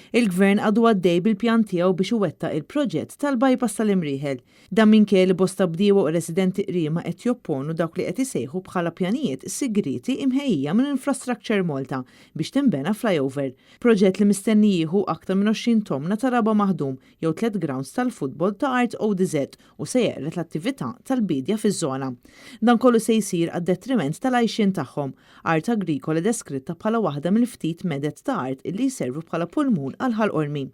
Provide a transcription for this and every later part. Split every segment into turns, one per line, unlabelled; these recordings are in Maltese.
Il-Gvern għadu għaddej bil-pjan tiegħu biex iwettaq il-proġett tal-bypass tal-Imrieħel. Dan minkejja li bosta bdiewa u residenti Qriema qed jopponu dawk li qed isejħu bħala pjanijiet sigrieti imħejjija minn Infrastructure Malta biex tinbena flyover. Proġett li mistenni jieħu aktar minn 20 tomna ta' raba' maħdum jew tliet grounds tal-futbol ta' art ODZ u se jeqred l-attività tal-biedja fiż-żona. Dan kollu se jsir għad-detriment tal-għajxien tagħhom, art agrikola deskritta bħala waħda mill-ftit meded ta' art illi jservu bħala pulmun għal Ħal Qormi.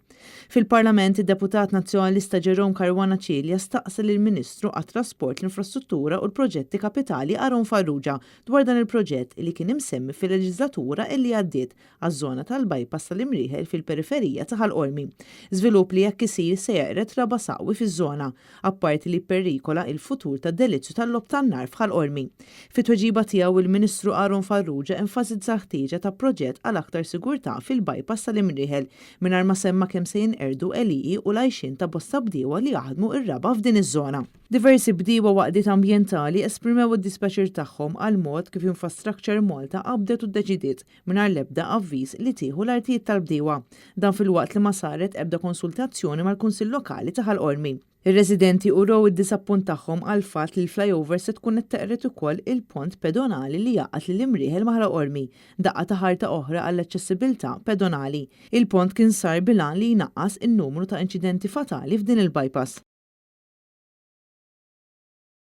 Fil-Parlament, id-deputat Nazzjonalista Jerome Caruana Cilia staqsa lill-Ministru għat-Trasport, l-Infrastruttura u l-Proġetti Kapitali Aaron Farrugia dwar dan il-proġett li kien imsemmi fil-leġislatura illi għaddiet għaż-żona tal-bypass tal-Imrieħel fil-periferija ta' Ħal Qormi. Żvilupp li jekk isir se jeqred raba' saqwi fiż-żona, apparti li jipperikola il-futur tad-delizzju tal-logħob tan-nar f'Ħal Qormi. Fit-tweġiba tiegħu il-Ministru Aaron Farrugia enfasizza l-ħtieġa ta' proġett għal aktar sigurtà fil-bypass tal-Imrieħel mingħajr ma semma kemm se jinqerdu għelieqi u l-għajxien ta' bosta bdiewa li jaħdmu r-raba' f'din iż-żona. Diversi bdiewa u għaqdiet ambjentali esprimew id-dispjaċir tagħhom għall-mod kif Infrastructure Malta qabdet u ddeċidiet mingħajr l-ebda avviż li tieħu l-artijiet tal-bdiewa. Dan filwaqt li ma saret ebda konsultazzjoni mal-Kunsill Lokali ta' Ħal Qormi. Ir-residenti urew id-disappunt tagħhom għall-fatt li l-flyover se tkun qed teqred ukoll il-pont pedonali li jgħaqqad lil Imrieħel ma' Ħal Qormi, daqqa ta' ħarta oħra għall-aċċessibilità pedonali. Il-pont kien sar bil-għan li jnaqqas in-numru ta' inċidenti fatali f'din il-bypass.